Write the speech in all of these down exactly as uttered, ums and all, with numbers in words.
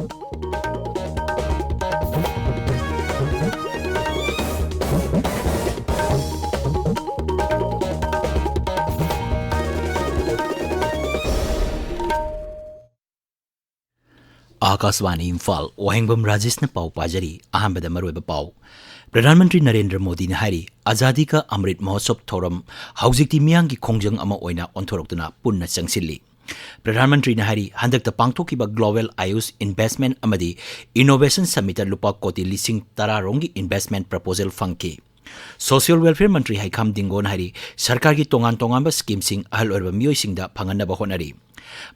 ꯑꯥꯀꯥꯁꯕꯥꯅꯤ ꯏꯝꯐꯥꯜ, ꯋꯥꯍꯦꯡꯕꯝ ꯔꯥꯖꯦꯁꯅ ꯄꯥꯎ ꯄꯥꯖꯔꯤ꯫ ꯑꯍꯥꯟꯕꯗ ꯃꯔꯨꯑꯣꯏꯕ ꯄꯥꯎ꯫ ꯄ꯭ꯔꯙꯥꯟ ꯃꯟꯇ꯭ꯔꯤ ꯅꯔꯦꯟꯗ꯭ꯔ ꯃꯣꯗꯤꯅ ꯍꯥꯏꯔꯤ, ꯑꯖꯥꯗꯤ ꯀꯥ ꯑꯃ꯭ꯔꯤꯠ ꯃꯍꯣꯠꯁꯕ ꯊꯧꯔꯝ ꯍꯧꯖꯤꯛꯇꯤ ꯃꯤꯌꯥꯝꯒꯤ ꯈꯣꯡꯖꯪ ꯑꯃ ꯑꯣꯏꯅ ꯑꯣꯟꯊꯣꯔꯛꯇꯨꯅ ꯄꯨꯟꯅ ꯆꯪꯁꯤꯜꯂꯤ꯫ ꯄ꯭ꯔꯙꯥꯟ ꯃꯟꯇ꯭ꯔꯤꯅ ꯍꯥꯏꯔꯤ, ꯍꯟꯗꯛꯇ ꯄꯥꯡꯊꯣꯛꯈꯤꯕ ꯒ꯭ꯂꯣꯕꯦꯜ ꯑꯥꯌꯨꯁ ꯏꯟꯚꯦꯁ꯭ꯠꯃꯦꯟꯠ ꯑꯃꯗꯤ ꯏꯅꯣꯚꯦꯁꯟ ꯁꯝꯃꯤꯠꯇ ꯂꯨꯄꯥ ꯀꯣꯇꯤ ꯂꯤꯁꯤꯡ ꯇꯔꯥ ꯔꯣꯝꯒꯤ ꯏꯟꯚꯦꯁ꯭ꯠꯃꯦꯟꯠ ꯄ꯭ꯔꯄꯣꯖꯦꯜ ꯐꯪꯈꯤ꯫ ꯁꯣꯁꯤꯌꯦꯜ ꯋꯦꯜꯐꯤꯌꯔ ꯃꯟꯇ꯭ꯔꯤ ꯍꯩꯈꯥꯝ ꯗꯤꯡꯒꯣꯅ ꯍꯥꯏꯔꯤ, ꯁꯔꯀꯥꯔꯒꯤ ꯇꯣꯉꯥꯟ ꯇꯣꯉꯥꯟꯕ ꯁ꯭ꯀꯤꯝꯁꯤꯡ ꯑꯍꯜ ꯑꯣꯏꯔꯕ ꯃꯤꯑꯣꯏꯁꯤꯡꯗ ꯐꯪꯍꯟꯅꯕ ꯍꯣꯠꯅꯔꯤ꯫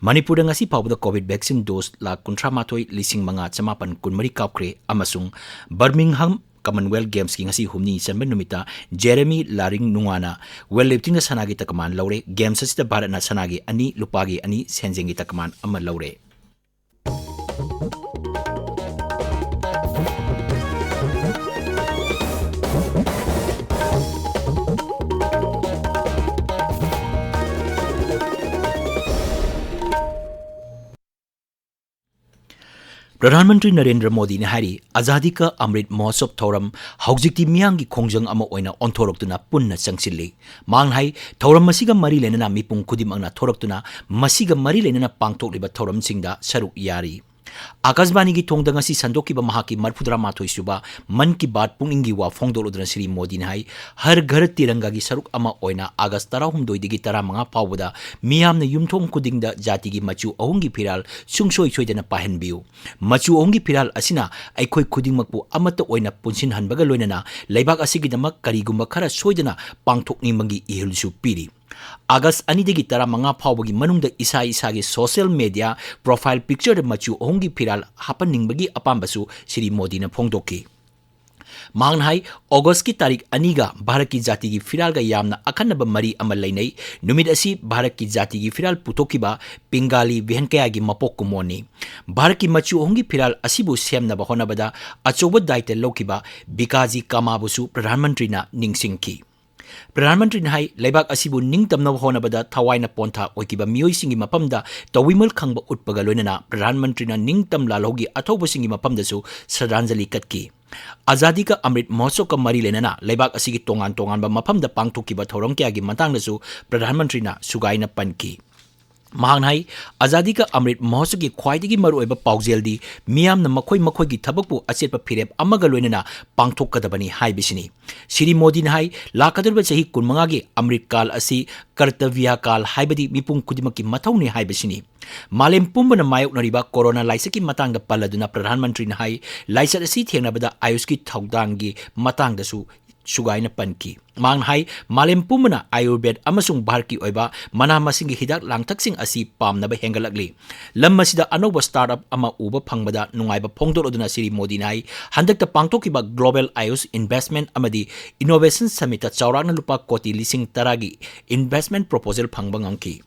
ꯃꯅꯤꯄꯨꯔꯗ ꯉꯁꯤ ꯐꯥꯎꯕꯗ ꯀꯣꯚꯤꯗ ꯚꯦꯛꯁꯤꯟ ꯗꯣꯁ ꯂꯥꯈ ꯀꯨꯟꯊ꯭ꯔꯥ ꯃꯥꯊꯣꯏ ꯂꯤꯁꯤꯡ ꯃꯉꯥ ꯆꯃꯥꯄꯟ ꯀꯨꯟꯃꯔꯤ ꯀꯥꯞꯈ꯭ꯔꯦ ꯑꯃꯁꯨꯡ ꯕꯔꯃꯤꯡꯍꯝ ꯀꯃꯟꯋꯦꯜꯊ ꯒꯦꯝꯁꯀꯤ ꯉꯁꯤ ꯍꯨꯝꯅꯤ ꯆꯟꯕ ꯅꯨꯃꯤꯠꯇ ꯖꯦꯔꯦꯃꯤ ꯂꯥꯔꯤꯡ ꯅꯨꯡꯉꯥꯅ ꯋꯦꯠ ꯂꯤꯐꯇꯤꯡꯗ ꯁꯅꯥꯒꯤ ꯇꯀꯃꯥꯟ ꯂꯧꯔꯦ꯫ ꯒꯦꯝꯁ ꯑꯁꯤꯗ ꯚꯥꯔꯠꯅ ꯁꯅꯥꯒꯤ ꯑꯅꯤ, ꯂꯨꯄꯥꯒꯤ ꯑꯅꯤ, ꯁꯦꯟꯖꯦꯡꯒꯤ ꯇꯀꯃꯥꯟ ꯑꯃ ꯂꯧꯔꯦ꯫ ꯄ꯭ꯔꯙꯥꯟ ꯃꯟꯇ꯭ꯔꯤ ꯅꯔꯦꯟꯗ꯭ꯔ ꯃꯣꯗꯤꯅ ꯍꯥꯏꯔꯤ, ꯑꯖꯥꯗꯤ ꯀꯥ ꯑꯃ꯭ꯔꯤꯠ ꯃꯍꯣꯠꯁꯕ ꯊꯧꯔꯝ ꯍꯧꯖꯤꯛꯇꯤ ꯃꯤꯌꯥꯝꯒꯤ ꯈꯣꯡꯖꯪ ꯑꯃ ꯑꯣꯏꯅ ꯑꯣꯟꯊꯣꯔꯛꯇꯨꯅ ꯄꯨꯟꯅ ꯆꯪꯁꯤꯜꯂꯤ꯫ ꯃꯍꯥꯛꯅ ꯍꯥꯏ, ꯊꯧꯔꯝ ꯑꯁꯤꯒ ꯃꯔꯤ ꯂꯩꯅꯅ ꯃꯤꯄꯨꯝ ꯈꯨꯗꯤꯡꯃꯛꯅ ꯊꯣꯔꯛꯇꯨꯅ ꯃꯁꯤꯒ ꯃꯔꯤ ꯂꯩꯅꯅ ꯄꯥꯡꯊꯣꯛꯂꯤꯕ ꯊꯧꯔꯝꯁꯤꯡꯗ ꯁꯔꯨꯛ ꯌꯥꯔꯤ꯫ ꯑꯥꯀꯥꯁꯕꯥꯅꯤꯒꯤ ꯊꯣꯡꯗ ꯉꯁꯤ ꯁꯟꯗꯣꯛꯈꯤꯕ ꯃꯍꯥꯛꯀꯤ ꯃꯔꯤꯐꯨꯇꯔꯥ ꯃꯥꯊꯣꯏ ꯁꯨꯕ ꯃꯟ ꯀꯤ ꯕꯥꯠ ꯄꯨꯛꯅꯤꯡꯒꯤ ꯋꯥ ꯐꯣꯡꯗꯣꯛꯂꯗꯨꯅ ꯁ꯭ꯔꯤ ꯃꯣꯗꯤꯅ ꯍꯥꯏ, ꯍꯔ ꯘꯔ ꯇꯤꯔꯪꯒꯥꯒꯤ ꯁꯔꯨꯛ ꯑꯃ ꯑꯣꯏꯅ ꯑꯥꯒꯁ ꯇꯔꯥꯍꯨꯝꯗꯣꯏꯗꯒꯤ ꯇꯔꯥꯃꯉꯥ ꯐꯥꯎꯕꯗ ꯃꯤꯌꯥꯝꯅ ꯌꯨꯝꯊꯣꯡ ꯈꯨꯗꯤꯡꯗ ꯖꯥꯇꯤꯒꯤ ꯃꯆꯨ ꯑꯍꯨꯝꯒꯤ ꯐꯤꯔꯥꯜ ꯁꯨꯡꯁꯣꯏ ꯁꯣꯏꯗꯅ ꯄꯥꯏꯍꯟꯕꯤꯌꯨ꯫ ꯃꯆꯨ ꯑꯍꯨꯝꯒꯤ ꯐꯤꯔꯥꯜ ꯑꯁꯤꯅ ꯑꯩꯈꯣꯏ ꯈꯨꯗꯤꯡꯃꯛꯄꯨ ꯑꯃꯠꯇ ꯑꯣꯏꯅ ꯄꯨꯟꯁꯤꯟꯍꯟꯕꯒ ꯂꯣꯏꯅꯅ ꯂꯩꯕꯥꯛ ꯑꯁꯤꯒꯤꯗꯃꯛ ꯀꯔꯤꯒꯨꯝꯕ ꯈꯔ ꯁꯣꯏꯗꯅ ꯄꯥꯡꯊꯣꯛꯅꯤꯡꯕꯒꯤ ꯏꯍꯨꯜꯁꯨ ꯄꯤꯔꯤ꯫ ꯑꯥꯒꯁ ꯑꯅꯤꯗꯒꯤ ꯇꯔꯥꯃꯉꯥ ꯐꯥꯎꯕꯒꯤ ꯃꯅꯨꯡꯗ ꯏꯁꯥ ꯏꯁꯥꯒꯤ ꯁꯣꯁꯤꯌꯦꯜ ꯃꯦꯗꯤꯌꯥ ꯄ꯭ꯔꯣꯐꯥꯏꯜ ꯄꯤꯛꯆꯔꯗ ꯃꯆꯨ ꯑꯍꯨꯝꯒꯤ ꯐꯤꯔꯥꯜ ꯍꯥꯞꯍꯟꯅꯤꯡꯕꯒꯤ ꯑꯄꯥꯝꯕꯁꯨ ꯁ꯭ꯔꯤ ꯃꯣꯗꯤꯅ ꯐꯣꯡꯗꯣꯛꯈꯤ꯫ ꯃꯍꯥꯛꯅ ꯍꯥꯏ, ꯑꯣꯒꯁꯀꯤ ꯇꯥꯔꯤꯛ ꯑꯅꯤꯒ ꯚꯥꯔꯠꯀꯤ ꯖꯥꯇꯤꯒꯤ ꯐꯤꯔꯥꯜꯒ ꯌꯥꯝꯅ ꯑꯈꯟꯅꯕ ꯃꯔꯤ ꯑꯃ ꯂꯩꯅꯩ꯫ ꯅꯨꯃꯤꯠ ꯑꯁꯤ ꯚꯥꯔꯠꯀꯤ ꯖꯥꯇꯤꯒꯤ ꯐꯤꯔꯥꯜ ꯄꯨꯊꯣꯛꯈꯤꯕ ꯄꯤꯡꯒꯥꯂꯤ ꯚꯦꯟꯀꯌꯥꯒꯤ ꯃꯄꯣꯛ ꯀꯨꯝꯑꯣꯟꯅꯤ꯫ ꯚꯥꯔꯠꯀꯤ ꯃꯆꯨ ꯑꯍꯨꯝꯒꯤ ꯐꯤꯔꯥꯜ ꯑꯁꯤꯕꯨ ꯁꯦꯝꯅꯕ ꯍꯣꯠꯅꯕꯗ ꯑꯆꯧꯕ ꯗꯥꯏꯇ ꯂꯧꯈꯤꯕ ꯕꯤꯀꯥꯖꯤ ꯀꯥꯃꯥꯕꯨꯁꯨ ꯄ꯭ꯔꯙꯥꯟ ꯃꯟꯇ꯭ꯔꯤꯅ ꯅꯤꯡꯁꯤꯡꯈꯤ꯫ ꯄ꯭ꯔꯙꯥꯟ ꯃꯟꯇ꯭ꯔꯤꯅ ꯍꯥꯏ, ꯂꯩꯕꯥꯛ ꯑꯁꯤꯕꯨ ꯅꯤꯡꯇꯝꯅꯕ ꯍꯣꯠꯅꯕꯗ ꯊꯋꯥꯏꯅ ꯄꯣꯟꯊꯥ ꯑꯣꯏꯈꯤꯕ ꯃꯤꯑꯣꯏꯁꯤꯡꯒꯤ ꯃꯐꯝꯗ ꯇꯧꯕꯤꯃꯜ ꯈꯪꯕ ꯎꯠꯄꯒ ꯂꯣꯏꯅꯅ ꯄ꯭ꯔꯙꯥꯟ ꯃꯟꯇ꯭ꯔꯤꯅ ꯅꯤꯡꯇꯝ ꯂꯥꯜꯍꯧꯒꯤ ꯑꯊꯧꯕꯁꯤꯡꯒꯤ ꯃꯐꯝꯗꯁꯨ ꯁ꯭ꯔꯗꯥꯟꯖꯂꯤ ꯀꯠꯈꯤ꯫ ꯑꯖꯥꯗꯤ ꯀ ꯑꯃ꯭ꯔꯤꯠ ꯃꯍꯣꯠꯁꯣꯕꯀ ꯃꯔꯤ ꯂꯩꯅꯅ ꯂꯩꯕꯥꯛ ꯑꯁꯤꯒꯤ ꯇꯣꯉꯥꯟ ꯇꯣꯉꯥꯟꯕ ꯃꯐꯝꯗ ꯄꯥꯡꯊꯣꯛꯈꯤꯕ ꯊꯧꯔꯝ ꯀꯌꯥꯒꯤ ꯃꯇꯥꯡꯗꯁꯨ ꯄ꯭ꯔꯙꯥꯟ ꯃꯟꯇ꯭ꯔꯤꯅ ꯁꯨꯒꯥꯏꯅ ꯄꯟꯈꯤ꯫ ꯃꯍꯥꯛꯅ ꯍꯥꯏ, ꯑꯖꯥꯗꯤ ꯀ ꯑꯃ꯭ꯔꯤꯠ ꯃꯍꯣꯠꯁꯣꯕꯀꯤ ꯈ꯭ꯋꯥꯏꯗꯒꯤ ꯃꯔꯨꯑꯣꯏꯕ ꯄꯥꯎꯖꯦꯜꯗꯤ ꯃꯤꯌꯥꯝꯅ ꯃꯈꯣꯏ ꯃꯈꯣꯏꯒꯤ ꯊꯕꯛꯄꯨ ꯑꯆꯦꯠꯄ ꯐꯤꯔꯦꯞ ꯑꯃꯒ ꯂꯣꯏꯅꯅ ꯄꯥꯡꯊꯣꯛꯀꯗꯕꯅꯤ ꯍꯥꯏꯕꯁꯤꯅꯤ꯫ ꯁ꯭ꯔꯤ ꯃꯣꯗꯤꯅ ꯍꯥꯏ, ꯂꯥꯛꯀꯗꯧꯔꯤꯕ ꯆꯍꯤ ꯀꯨꯟꯃꯉꯥꯒꯤ ꯑꯃ꯭ꯔꯤꯠ ꯀꯥꯜ ꯑꯁꯤ ꯀꯔꯇꯕ꯭ꯌ ꯀꯥꯜ, ꯍꯥꯏꯕꯗꯤ ꯃꯤꯄꯨꯝ ꯈꯨꯗꯤꯡꯃꯛꯀꯤ ꯃꯊꯧꯅꯤ ꯍꯥꯏꯕꯁꯤꯅꯤ꯫ ꯃꯥꯂꯦꯝ ꯄꯨꯝꯕꯅ ꯃꯥꯌꯣꯛꯅꯔꯤꯕ ꯀꯣꯔꯣꯅꯥ ꯂꯥꯏꯆꯠꯀꯤ ꯃꯇꯥꯡꯗ ꯄꯜꯂꯗꯨꯅ ꯄ꯭ꯔꯙꯥꯟ ꯃꯟꯇ꯭ꯔꯤꯅ ꯍꯥꯏ, ꯂꯥꯏꯆꯠ ꯑꯁꯤ ꯊꯦꯡꯅꯕꯗ ꯑꯌꯨꯁꯀꯤ ꯊꯧꯗꯥꯡꯒꯤ ꯃꯇꯥꯡꯗꯁꯨ ꯁꯨꯒꯥꯏꯅ ꯄꯟꯈꯤ꯫ ꯃꯍꯥꯛꯅ ꯍꯥꯏ, ꯃꯥꯂꯦꯝ ꯄꯨꯝꯕꯅ ꯑꯌꯨꯔꯕꯦꯗ ꯑꯃꯁꯨꯡ ꯚꯥꯔꯠꯀꯤ ꯑꯣꯏꯕ ꯃꯅꯥ ꯃꯁꯤꯡꯒꯤ ꯍꯤꯗꯥꯛ ꯂꯥꯡꯊꯛꯁꯤꯡ ꯑꯁꯤ ꯄꯥꯝꯅꯕ ꯍꯦꯟꯒꯠꯂꯛꯂꯤ꯫ ꯂꯝ ꯑꯁꯤꯗ ꯑꯅꯧꯕ startup ꯑꯃ ꯎꯕ ꯐꯪꯕꯗ ꯅꯨꯡꯉꯥꯏꯕ ꯐꯣꯡꯗꯣꯛꯂꯗꯨꯅ ꯁ꯭ꯔꯤ ꯃꯣꯗꯤꯅ ꯍꯥꯏ, ꯍꯟꯗꯛꯇ ꯄꯥꯡꯊꯣꯛꯈꯤꯕ Global Ayush Investment ꯑꯃꯗꯤ Innovation Summitꯇ ꯆꯥꯎꯔꯥꯛꯅ ꯂꯨꯄꯥ ꯀꯣꯇꯤ ꯂꯤꯁꯤꯡ ꯇꯔꯥꯒꯤ investment proposal ꯐꯪꯕ ꯉꯝꯈꯤ꯫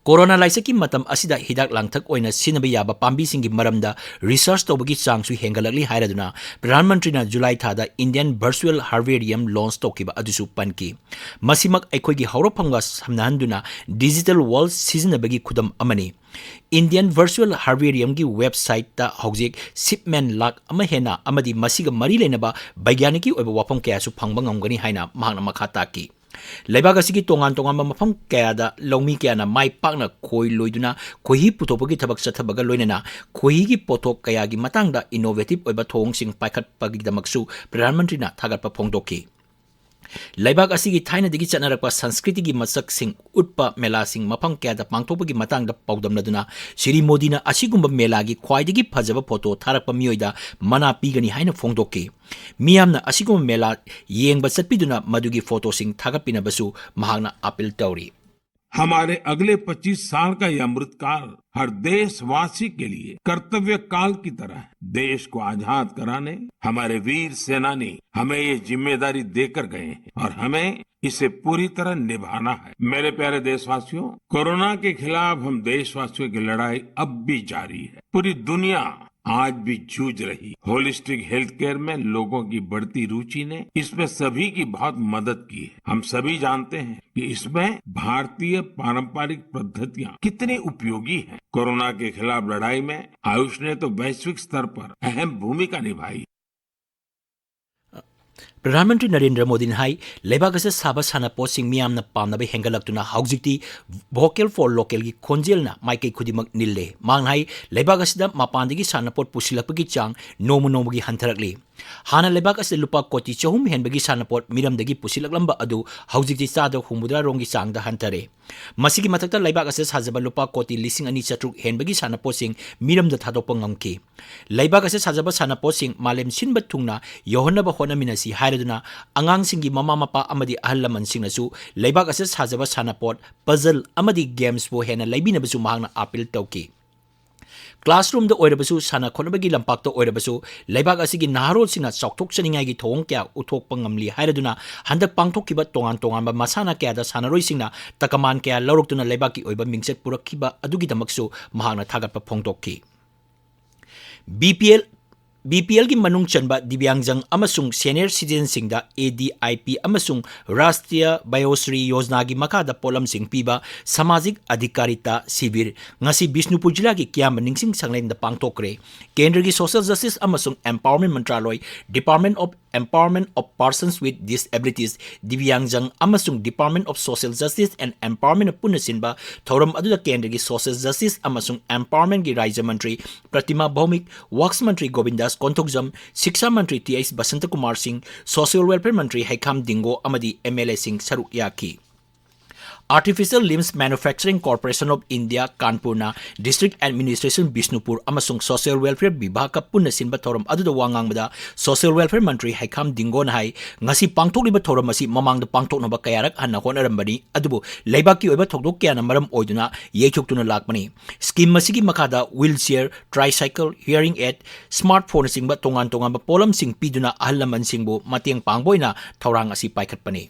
ꯀꯣꯔꯣꯅꯥ ꯂꯥꯏꯆꯠꯀꯤ ꯃꯇꯝ ꯑꯁꯤꯗ ꯍꯤꯗꯥꯛ ꯂꯥꯡꯊꯛ ꯑꯣꯏꯅ ꯁꯤꯖꯤꯟꯅꯕ ꯌꯥꯕ ꯄꯥꯝꯕꯤꯁꯤꯡꯒꯤ ꯃꯔꯝꯗ research ꯇꯧꯕꯒꯤ ꯆꯥꯡꯁꯨ ꯍꯦꯟꯒꯠꯂꯛꯂꯤ ꯍꯥꯏꯔꯗꯨꯅ ꯄ꯭ꯔꯙꯥꯟ ꯃꯟꯇ꯭ꯔꯤꯅ ꯖꯨꯂꯥꯏ ꯊꯥꯗ Indian Virtual Herbarium launch ꯇꯧꯈꯤꯕ ꯑꯗꯨꯁꯨ ꯄꯟꯈꯤ꯫ ꯃꯁꯤꯃꯛ ꯑꯩꯈꯣꯏꯒꯤ ꯍꯧꯔꯛꯐꯝꯒ ꯁꯝꯅꯍꯟꯗꯨꯅ digital world ꯁꯤꯖꯤꯟꯅꯕꯒꯤ ꯈꯨꯗꯝ ꯑꯃꯅꯤ꯫ Indian Virtual Herbariumꯒꯤ websiteꯇ ꯍꯧꯖꯤꯛ specimen ꯂꯥꯈ ꯑꯃ ꯍꯦꯟꯅ ꯑꯃꯗꯤ ꯃꯁꯤꯒ ꯃꯔꯤ ꯂꯩꯅꯕ ꯕꯩꯒ꯭ꯌꯥꯅꯤꯛꯀꯤ ꯑꯣꯏꯕ ꯋꯥꯐꯝ ꯀꯌꯥꯁꯨ ꯐꯪꯕ ꯉꯝꯒꯅꯤ ꯍꯥꯏꯅ ꯃꯍꯥꯛꯅ ꯃꯈꯥ ꯇꯥꯛꯈꯤ꯫ ꯂꯩꯕꯥꯛ ꯑꯁꯤꯒꯤ ꯇꯣꯉꯥꯟ ꯇꯣꯉꯥꯟꯕ ꯃꯐꯝ ꯀꯌꯥꯗ ꯂꯧꯃꯤ ꯀꯌꯥꯅ ꯃꯥꯏ ꯄꯥꯛꯅ ꯈꯣꯏ ꯂꯣꯏꯗꯨꯅ ꯈꯣꯏꯍꯤ ꯄꯨꯊꯣꯛꯄꯒꯤ ꯊꯕꯛ ꯆꯠꯊꯕꯒ ꯂꯣꯏꯅꯅ ꯈꯣꯏꯍꯤꯒꯤ ꯄꯣꯠꯊꯣꯛ ꯀꯌꯥꯒꯤ ꯃꯇꯥꯡꯗ innovative ꯑꯣꯏꯕ ꯊꯧꯑꯣꯡꯁꯤꯡ ꯄꯥꯏꯈꯠꯄꯒꯤꯗꯃꯛꯁꯨ ꯄ꯭ꯔꯙꯥꯟ ꯃꯟꯇ꯭ꯔꯤꯅ ꯊꯥꯒꯠꯄ ꯐꯣꯡꯗꯣꯛꯈꯤ꯫ ꯂꯩꯕꯥꯛ ꯑꯁꯤꯒꯤ ꯊꯥꯏꯅꯗꯒꯤ ꯆꯠꯅꯔꯛꯄ ꯁꯪꯁꯀ꯭ꯔꯤꯇꯤꯒꯤ ꯃꯁꯛꯁꯤꯡ ꯎꯠꯄ ꯃꯦꯂꯥꯁꯤꯡ ꯃꯐꯝ ꯀꯌꯥꯗ ꯄꯥꯡꯊꯣꯛꯄꯒꯤ ꯃꯇꯥꯡꯗ ꯄꯥꯎꯗꯝꯅꯗꯨꯅ ꯁ꯭ꯔꯤ ꯃꯣꯗꯤꯅ ꯑꯁꯤꯒꯨꯝꯕ ꯃꯦꯂꯥꯒꯤ ꯈ꯭ꯋꯥꯏꯗꯒꯤ ꯐꯖꯕ ꯐꯣꯇꯣ ꯊꯥꯔꯛꯄ ꯃꯤꯑꯣꯏꯗ ꯃꯅꯥ ꯄꯤꯒꯅꯤ ꯍꯥꯏꯅ ꯐꯣꯡꯗꯣꯛꯈꯤ꯫ ꯃꯤꯌꯥꯝꯅ ꯑꯁꯤꯒꯨꯝꯕ ꯃꯦꯂꯥ ꯌꯦꯡꯕ ꯆꯠꯄꯤꯗꯨꯅ ꯃꯗꯨꯒꯤ ꯐꯣꯇꯣꯁꯤꯡ ꯊꯥꯒꯠꯄꯤꯅꯕꯁꯨ ꯃꯍꯥꯛꯅ ꯑꯥꯄꯤꯜ ꯇꯧꯔꯤ꯫ हमारे अगले पच्चीस साल का यह अमृतकाल हर देशवासी के लिए कर्तव्य काल की तरह है। देश को आजाद कराने हमारे वीर सेनानी हमें ये जिम्मेदारी देकर गए हैं और हमें इसे पूरी तरह निभाना है। मेरे प्यारे देशवासियों, कोरोना के खिलाफ हम देशवासियों की लड़ाई अब भी जारी है। पूरी दुनिया आज भी जूझ रही। होलिस्टिक हेल्थ केयर में लोगों की बढ़ती रुचि ने इसमें सभी की बहुत मदद की है। हम सभी जानते हैं कि इसमें भारतीय पारंपरिक पद्धतियां कितनी उपयोगी हैं। कोरोना के खिलाफ लड़ाई में आयुष ने तो वैश्विक स्तर पर अहम भूमिका निभाई। ꯄ꯭ꯔꯙꯥꯟ ꯃꯟꯇ꯭ꯔꯤ ꯅꯔꯦꯟꯗ꯭ꯔ ꯃꯣꯗꯤꯅ ꯍꯥꯏ, ꯂꯩꯕꯥꯛ ꯑꯁꯤꯗ ꯁꯥꯕ ꯁꯥꯟꯅꯄꯣꯠꯁꯤꯡ ꯃꯤꯌꯥꯝꯅ ꯄꯥꯝꯅꯕ ꯍꯦꯟꯒꯠꯂꯛꯇꯨꯅ ꯍꯧꯖꯤꯛꯇꯤ Vocal for Localꯒꯤ ꯈꯣꯟꯖꯦꯜꯅ ꯃꯥꯏꯀꯩ ꯈꯨꯗꯤꯡꯃꯛ ꯅꯤꯜꯂꯦ꯫ ꯃꯍꯥꯛꯅ ꯍꯥꯏ, ꯂꯩꯕꯥꯛ ꯑꯁꯤꯗ ꯃꯄꯥꯟꯗꯒꯤ ꯁꯥꯟꯅꯄꯣꯠ ꯄꯨꯁꯤꯜꯂꯛꯄꯒꯤ ꯆꯥꯡ ꯅꯣꯡꯃ ꯅꯣꯡꯃꯒꯤ ꯍꯟꯊꯔꯛꯂꯤ꯫ ꯍꯥꯟꯅ ꯂꯩꯕꯥꯛ ꯑꯁꯤꯗ ꯂꯨꯄꯥ ꯀꯣꯇꯤ ꯆꯍꯨꯝ ꯍꯦꯟꯕꯒꯤ ꯁꯥꯟꯅꯄꯣꯠ ꯃꯤꯔꯝꯗꯒꯤ ꯄꯨꯁꯤꯜꯂꯛꯂꯝꯕ ꯑꯗꯨ ꯍꯧꯖꯤꯛꯇꯤ ꯆꯥꯗ ꯍꯨꯝꯐꯨꯇꯔꯥ ꯔꯣꯝꯒꯤ ꯆꯥꯡꯗ ꯍꯟꯊꯔꯦ꯫ ꯃꯁꯤꯒꯤ ꯃꯊꯛꯇ ꯂꯩꯕꯥꯛ ꯑꯁꯤꯗ ꯁꯥꯖꯕ ꯂꯨꯄꯥ ꯀꯣꯇꯤ ꯂꯤꯁꯤꯡ ꯑꯅꯤ ꯆꯥꯇ꯭ꯔꯨꯛ ꯍꯦꯟꯕꯒꯤ ꯁꯥꯟꯅꯄꯣꯠꯁꯤꯡ ꯃꯤꯔꯝꯗ ꯊꯥꯗꯣꯛꯄ ꯉꯝꯈꯤ꯫ ꯂꯩꯕꯥꯛ ꯑꯁꯤꯗ ꯁꯥꯖꯕ ꯁꯥꯟꯅꯄꯣꯠꯁꯤꯡ ꯃꯥꯂꯦꯝ ꯁꯤꯟꯕ ꯊꯨꯡꯅ ꯌꯧꯍꯟꯅꯕ ꯍꯣꯠꯅꯃꯤꯟꯅꯁꯤ ꯍꯥꯏꯔꯗꯨꯅ ꯑꯉꯥꯡꯁꯤꯡꯒꯤ ꯃꯃꯥ ꯃꯄꯥ ꯑꯃꯗꯤ ꯑꯍꯜ ꯂꯃꯟꯁꯤꯡꯅꯁꯨ ꯂꯩꯕꯥꯛ ꯑꯁꯤꯗ ꯁꯥꯖꯕ ꯁꯥꯟꯅꯄꯣꯠ, puzzle ꯑꯃꯗꯤ gamesꯄꯨ ꯍꯦꯟꯅ ꯂꯩꯕꯤꯅꯕꯁꯨ ꯃꯍꯥꯛꯅ appeal ꯇꯧꯈꯤ꯫ Classroomꯗ ꯑꯣꯏꯔꯕꯁꯨ, ꯁꯥꯟꯅ ꯈꯣꯠꯅꯕꯒꯤ ꯂꯝꯄꯥꯛꯇ ꯑꯣꯏꯔꯕꯁꯨ, ꯂꯩꯕꯥꯛ ꯑꯁꯤꯒꯤ ꯅꯍꯥꯔꯣꯜꯁꯤꯡꯅ ꯆꯥꯎꯊꯣꯛꯆꯅꯤꯡꯉꯥꯏꯒꯤ ꯊꯧꯑꯣꯡ ꯀꯌꯥ ꯎꯠꯊꯣꯛꯄ ꯉꯝꯂꯤ ꯍꯥꯏꯔꯗꯨꯅ ꯍꯟꯗꯛ ꯄꯥꯡꯊꯣꯛꯈꯤꯕ ꯇꯣꯉꯥꯟ ꯇꯣꯉꯥꯟꯕ ꯃꯁꯥꯟꯅ ꯀꯌꯥꯗ ꯁꯥꯟꯅꯔꯣꯏꯁꯤꯡꯅ ꯇꯀꯃꯥꯟ ꯀꯌꯥ ꯂꯧꯔꯛꯇꯨꯅ ꯂꯩꯕꯥꯛꯀꯤ ꯑꯣꯏꯕ ꯃꯤꯡꯆꯠ ꯄꯨꯔꯛꯈꯤꯕ ꯑꯗꯨꯒꯤꯗꯃꯛꯁꯨ ꯃꯍꯥꯛꯅ ꯊꯥꯒꯠꯄ ꯐꯣꯡꯗꯣꯛꯈꯤ꯫ BPL, BPLꯒꯤ ꯃꯅꯨꯡ ꯆꯟꯕ ꯗꯤꯕ꯭ꯌꯥꯡꯖꯪ ꯑꯃꯁꯨꯡ senior citizenꯁꯤꯡꯗ ADIP ꯑꯃꯁꯨꯡ ꯔꯥꯁꯇ꯭ꯔꯤꯌ ꯕꯌꯣꯁ꯭ꯔꯤ ꯌꯣꯖꯅꯥꯒꯤ ꯃꯈꯥꯗ ꯄꯣꯠꯂꯝꯁꯤꯡ ꯄꯤꯕ ꯁꯃꯥꯖꯤꯛ ꯑꯙꯤꯀꯥꯔꯤꯇꯥ ꯁꯤꯕꯤꯔ ꯉꯁꯤ ꯕꯤꯁꯅꯨꯄꯨꯔ ꯖꯤꯂꯥꯒꯤ ꯀꯤꯌꯥꯝꯕ ꯅꯤꯡꯁꯤꯡ ꯁꯪꯂꯦꯟꯗ ꯄꯥꯡꯊꯣꯛꯈ꯭ꯔꯦ꯫ ꯀꯦꯟꯗ꯭ꯔꯒꯤ Social Justice ꯑꯃꯁꯨꯡ Empowerment ꯃꯟꯇ꯭ꯔꯥꯂꯣꯏ, Department of Empowerment of Persons with Disabilities, ꯗꯤꯕ꯭ꯌꯥꯡꯖꯪ ꯑꯃꯁꯨꯡ Department of Social Justice and Empowermentꯅ ꯄꯨꯟꯅ ꯁꯤꯟꯕ ꯊꯧꯔꯝ ꯑꯗꯨꯗ ꯀꯦꯟꯗ꯭ꯔꯒꯤ Social Justice ꯑꯃꯁꯨꯡ Empowermentꯀꯤ ꯔꯥꯖ꯭ꯌ ꯃꯟꯇ꯭ꯔꯤ ꯄ꯭ꯔꯇꯤꯃꯥ ꯚꯧꯃꯤꯛ, Works ꯃꯟꯇ꯭ꯔꯤ ꯒꯣꯕꯤꯟꯗꯥꯁ ꯀꯣꯟꯊꯧꯖꯝ, ꯁꯤꯛꯁꯥ ꯃꯟꯇ꯭ꯔꯤ ꯇꯤ ꯑꯩꯆ ꯕꯁꯟꯇꯀꯨꯃꯥꯔ ꯁꯤꯡ, Social Welfare ꯃꯟꯇ꯭ꯔꯤ ꯍꯩꯈꯥꯝ ꯗꯤꯡꯒꯣ ꯑꯃꯗꯤ MLAꯁꯤꯡ ꯁꯔꯨꯛ ꯌꯥꯈꯤ꯫ Artificial Limbs Manufacturing Corporation of India ꯀꯥꯟꯄꯨꯔꯅ District Administration Bishnupur ꯑꯃꯁꯨꯡ Social Welfare ꯕꯤꯚꯥꯒꯀ ꯄꯨꯟꯅ ꯁꯤꯟꯕ ꯊꯧꯔꯝ ꯑꯗꯨꯗ ꯋꯥ ꯉꯥꯡꯕꯗ Social Welfare ꯃꯟꯇ꯭ꯔꯤ ꯍꯩꯈꯥꯝ ꯗꯤꯡꯒꯣꯅ ꯍꯥꯏ, ꯉꯁꯤ ꯄꯥꯡꯊꯣꯛꯂꯤꯕ ꯊꯧꯔꯝ ꯑꯁꯤ ꯃꯃꯥꯡꯗ ꯄꯥꯡꯊꯣꯛꯅꯕ ꯀꯌꯥꯔꯛ ꯍꯟꯅ ꯍꯣꯠꯅꯔꯝꯕꯅꯤ, ꯑꯗꯨꯕꯨ ꯂꯩꯕꯥꯛꯀꯤ ꯑꯣꯏꯕ ꯊꯧꯗꯣꯛ ꯀꯌꯥꯅ ꯃꯔꯝ ꯑꯣꯏꯗꯨꯅ ꯌꯩꯊꯣꯛꯇꯨꯅ ꯂꯥꯛꯄꯅꯤ꯫ Scheme ꯑꯁꯤꯒꯤ ꯃꯈꯥꯗ wheelchair, tricycle, hearing aid, smartphoneꯅꯆꯤꯡꯕ ꯇꯣꯉꯥꯟ ꯇꯣꯉꯥꯟꯕ ꯄꯣꯠꯂꯝꯁꯤꯡ ꯄꯤꯗꯨꯅ ꯑꯍꯜ ꯂꯃꯟꯁꯤꯡꯕꯨ ꯃꯇꯦꯡ ꯄꯥꯡꯕ ꯑꯣꯏꯅ ꯊꯧꯔꯥꯡ ꯑꯁꯤ ꯄꯥꯏꯈꯠꯄꯅꯤ꯫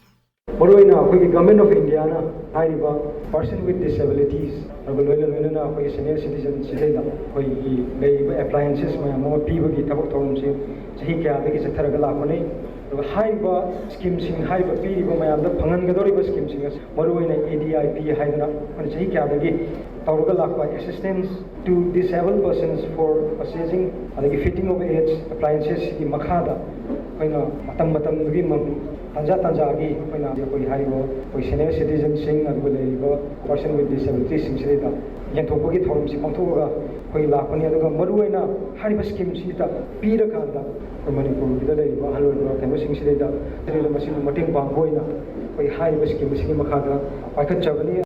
ꯃꯔꯨꯑꯣꯏꯅ ꯑꯩꯈꯣꯏꯒꯤ Government of Indiaꯅ ꯍꯥꯏꯔꯤꯕ person with disabilities ꯑꯗꯨꯒ ꯂꯣꯏꯅ ꯂꯣꯏꯅꯅ ꯑꯩꯈꯣꯏꯒꯤ senior citizen ꯁꯤꯗꯩꯗ ꯑꯩꯈꯣꯏꯒꯤ ꯂꯩꯔꯤꯕ appliances ꯃꯌꯥꯝ ꯑꯃ ꯄꯤꯕꯒꯤ ꯊꯕꯛ ꯊꯧꯔꯝꯁꯤ ꯆꯍꯤ ꯀꯌꯥꯗꯒꯤ ꯆꯠꯊꯔꯒ ꯂꯥꯛꯄꯅꯤ꯫ ꯑꯗꯨꯒ ꯍꯥꯏꯔꯤꯕ schemeꯁꯤꯡ, ꯍꯥꯏꯔꯤꯕ ꯄꯤꯔꯤꯕ ꯃꯌꯥꯝꯗ ꯐꯪꯍꯟꯒꯗꯧꯔꯤꯕ schemeꯁꯤꯡ ꯑꯁꯤ, ꯃꯔꯨꯑꯣꯏꯅ ADIP ꯍꯥꯏꯗꯅ ꯑꯩꯈꯣꯏꯅ ꯆꯍꯤ ꯀꯌꯥꯗꯒꯤ ꯇꯧꯔꯒ ꯂꯥꯛꯄ assistance to disabled persons for purchasing ꯑꯗꯒꯤ fitting of aids appliancesꯀꯤ ꯃꯈꯥꯗ ꯑꯩꯈꯣꯏꯅ ꯃꯇꯝ ꯃꯇꯝꯗꯨꯒꯤ ꯃ-, ꯇꯥꯟꯖꯥ ꯇꯥꯟꯖꯥꯒꯤ ꯑꯩꯈꯣꯏꯅ ꯑꯩꯈꯣꯏ ꯍꯥꯏꯔꯤꯕ ꯑꯩꯈꯣꯏ senior citizenꯁꯤꯡ ꯑꯗꯨꯒ ꯂꯩꯔꯤꯕ person with disabilityꯁꯤꯡꯁꯤꯗꯩꯗ ꯌꯦꯟꯊꯣꯛꯄꯒꯤ ꯊꯧꯔꯝꯁꯤ ꯄꯥꯡꯊꯣꯛꯑꯒ ꯑꯩꯈꯣꯏ ꯂꯥꯛꯄꯅꯤ꯫ ꯑꯗꯨꯒ ꯃꯔꯨꯑꯣꯏꯅ ꯍꯥꯏꯔꯤꯕ schemeꯁꯤꯗ ꯄꯤꯔꯀꯥꯟꯗ ꯑꯩꯈꯣꯏ ꯃꯅꯤꯄꯨꯔꯒꯤꯗ ꯂꯩꯔꯤꯕ ꯑꯍꯜ ꯑꯣꯏꯔꯕ ꯀꯩꯅꯣꯁꯤꯡꯁꯤꯗꯩꯗ ꯁꯤꯗꯩꯗ ꯃꯁꯤꯕꯨ ꯃꯇꯦꯡ ꯄꯥꯡꯕ ꯑꯣꯏꯅ ꯑꯩꯈꯣꯏ ꯍꯥꯏꯔꯤꯕ scheme ꯑꯁꯤꯒꯤ ꯃꯈꯥꯗ ꯄꯥꯏꯈꯠꯆꯕꯅꯤ꯫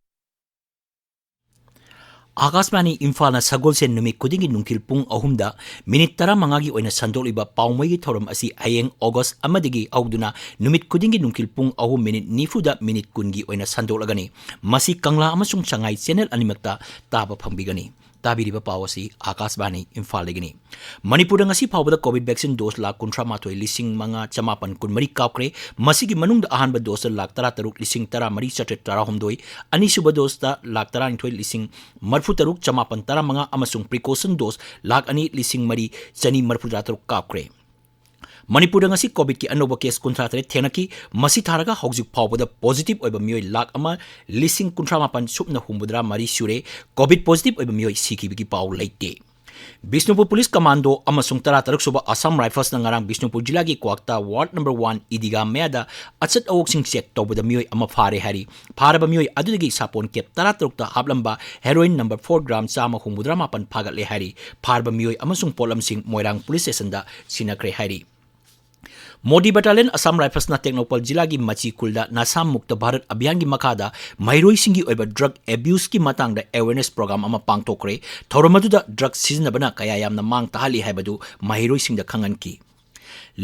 ꯑꯥꯀꯥꯁꯕꯥꯅꯤ ꯏꯝꯐꯥꯜꯅ ꯁꯒꯣꯜꯁꯦꯟ ꯅꯨꯃꯤꯠ ꯈꯨꯗꯤꯡꯒꯤ ꯅꯨꯡꯊꯤꯜ ꯄꯨꯡ ꯑꯍꯨꯝꯗ ꯃꯤꯅꯤꯠ ꯇꯔꯥꯃꯉꯥꯒꯤ ꯑꯣꯏꯅ ꯁꯟꯗꯣꯛꯂꯤꯕ ꯄꯥꯎꯃꯩꯒꯤ ꯊꯧꯔꯝ ꯑꯁꯤ ꯍꯌꯦꯡ ꯑꯣꯒꯁ ꯑꯃꯗꯒꯤ ꯍꯧꯗꯨꯅ ꯅꯨꯃꯤꯠ ꯈꯨꯗꯤꯡꯒꯤ ꯅꯨꯡꯊꯤꯜ ꯄꯨꯡ ꯑꯍꯨꯝ ꯃꯤꯅꯤꯠ ꯅꯤꯐꯨꯗ ꯃꯤꯅꯤꯠ ꯀꯨꯟꯒꯤ ꯑꯣꯏꯅ ꯁꯟꯗꯣꯛꯂꯒꯅꯤ꯫ ꯃꯁꯤ ꯀꯪꯂꯥ ꯑꯃꯁꯨꯡ ꯁꯉꯥꯏ channel ꯑꯅꯤꯃꯛꯇ ꯇꯥꯕ ꯐꯪꯕꯤꯒꯅꯤ꯫ ꯇꯥꯕꯤꯔꯤꯕ ꯄꯥꯎ ꯑꯁꯤ ꯑꯥꯀꯥꯁꯕꯥꯅꯤ ꯏꯝꯐꯥꯜꯗꯒꯤꯅꯤ꯫ ꯃꯅꯤꯄꯨꯔꯗ ꯉꯁꯤ ꯐꯥꯎꯕꯗ COVID vaccine dose ꯂꯥꯈ ꯀꯨꯟꯊ꯭ꯔꯥ ꯃꯥꯊꯣꯏ ꯂꯤꯁꯤꯡ ꯃꯉꯥ ꯆꯃꯥꯄꯟ ꯀꯨꯟꯃꯔꯤ ꯀꯥꯞꯈ꯭ꯔꯦ꯫ ꯃꯁꯤꯒꯤ ꯃꯅꯨꯡꯗ ꯑꯍꯥꯟꯕ doseꯇ ꯂꯥꯈ ꯇꯔꯥ ꯇꯔꯨꯛ ꯂꯤꯁꯤꯡ ꯇꯔꯥ ꯃꯔꯤ ꯆꯥꯇ꯭ꯔꯦꯠ ꯇꯔꯥ ꯍꯨꯝꯗꯣꯏ, ꯑꯅꯤꯁꯨꯕ doseꯇ ꯂꯥꯈ ꯇꯔꯥꯅꯤꯊꯣꯏ ꯂꯤꯁꯤꯡ ꯃꯔꯤꯐꯨ ꯇꯔꯨꯛ ꯆꯃꯥꯄꯟ ꯇꯔꯥ ꯃꯉꯥ ꯑꯃꯁꯨꯡ precaution dose ꯂꯥꯈ ꯑꯅꯤ ꯂꯤꯁꯤꯡ ꯃꯔꯤ ꯆꯅꯤ ꯃꯔꯤꯐꯨ ꯇꯔꯥ ꯇꯔꯨꯛ ꯀꯥꯞꯈ꯭ꯔꯦ꯫ ꯃꯅꯤꯄꯨꯔꯗ ꯉꯁꯤ COVIDꯀꯤ ꯑꯅꯧꯕ case ꯀꯨꯟꯊ꯭ꯔꯥ ꯇꯔꯦꯠ ꯊꯦꯡꯅꯈꯤ꯫ ꯃꯁꯤ ꯊꯥꯔꯒ ꯍꯧꯖꯤꯛ ꯐꯥꯎꯕꯗ positive ꯑꯣꯏꯕ ꯃꯤꯑꯣꯏ ꯂꯥꯈ ꯑꯃ ꯂꯤꯁꯤꯡ ꯀꯨꯟꯊ꯭ꯔꯥ ꯃꯥꯄꯟ ꯁꯨꯞꯅ ꯍꯨꯝꯐꯨꯇꯔꯥ ꯃꯔꯤ ꯁꯨꯔꯦ꯫ COVID positive ꯑꯣꯏꯕ ꯃꯤꯑꯣꯏ ꯁꯤꯈꯤꯕꯒꯤ ꯄꯥꯎ ꯂꯩꯇꯦ꯫ ꯕꯤꯁꯅꯨꯄꯨꯔ ꯄꯨꯂꯤꯁ ꯀꯃꯥꯟꯗꯣ ꯑꯃꯁꯨꯡ ꯇꯔꯥ ꯇꯔꯨꯛ ꯁꯨꯕ Assam Riflesꯅ ꯉꯔꯥꯡ ꯕꯤꯁꯅꯨꯄꯨꯔ ꯖꯤꯂꯥꯒꯤ ꯀ꯭ꯋꯥꯛꯇꯥ ward number one ꯏꯗꯤꯒꯥ ꯃꯌꯥꯗ ꯑꯆꯠ ꯑꯋꯣꯛꯁꯤꯡ check ꯇꯧꯕꯗ ꯃꯤꯑꯣꯏ ꯑꯃ ꯐꯥꯔꯦ ꯍꯥꯏꯔꯤ꯫ ꯐꯥꯔꯕ ꯃꯤꯑꯣꯏ ꯑꯗꯨꯗꯒꯤ ꯁꯥꯄꯣꯟ case ꯇꯔꯥ ꯇꯔꯨꯛꯇ ꯍꯥꯞꯂꯝꯕ heroin number four gram ꯆꯥꯝꯃ ꯍꯨꯝꯐꯨꯇꯔꯥ ꯃꯥꯄꯟ ꯐꯥꯒꯠꯂꯦ ꯍꯥꯏꯔꯤ꯫ ꯐꯥꯔꯕ ꯃꯤꯑꯣꯏ ꯑꯃꯁꯨꯡ ꯄꯣꯠꯂꯝꯁꯤꯡ ꯃꯣꯏꯔꯥꯡ ꯄꯨꯂꯤꯁ ꯁ꯭ꯇꯦꯁꯟꯗ ꯁꯤꯟꯅꯈ꯭ꯔꯦ ꯍꯥꯏꯔꯤ꯫ ꯃꯣꯗꯤ Battalion Assam Riflesꯅ ꯇꯦꯡꯅꯧꯄꯜ ꯖꯤꯂꯥꯒꯤ ꯃꯆꯤ ꯈꯨꯜꯗ ꯅꯁꯥ ꯃꯨꯛꯇ ꯚꯥꯔꯠ ꯑꯚꯤꯌꯥꯟꯒꯤ ꯃꯈꯥꯗ ꯃꯍꯩꯔꯣꯏꯁꯤꯡꯒꯤ ꯑꯣꯏꯕ drug abuseꯀꯤ ꯃꯇꯥꯡꯗ awareness program ꯑꯃ ꯄꯥꯡꯊꯣꯛꯈ꯭ꯔꯦ꯫ ꯊꯧꯔꯝ ꯑꯗꯨꯗ drug ꯁꯤꯖꯤꯟꯅꯕꯅ ꯀꯌꯥ ꯌꯥꯝꯅ ꯃꯥꯡ ꯇꯥꯍꯜꯂꯤ ꯍꯥꯏꯕꯗꯨ ꯃꯍꯩꯔꯣꯏꯁꯤꯡꯗ ꯈꯪꯍꯟꯈꯤ꯫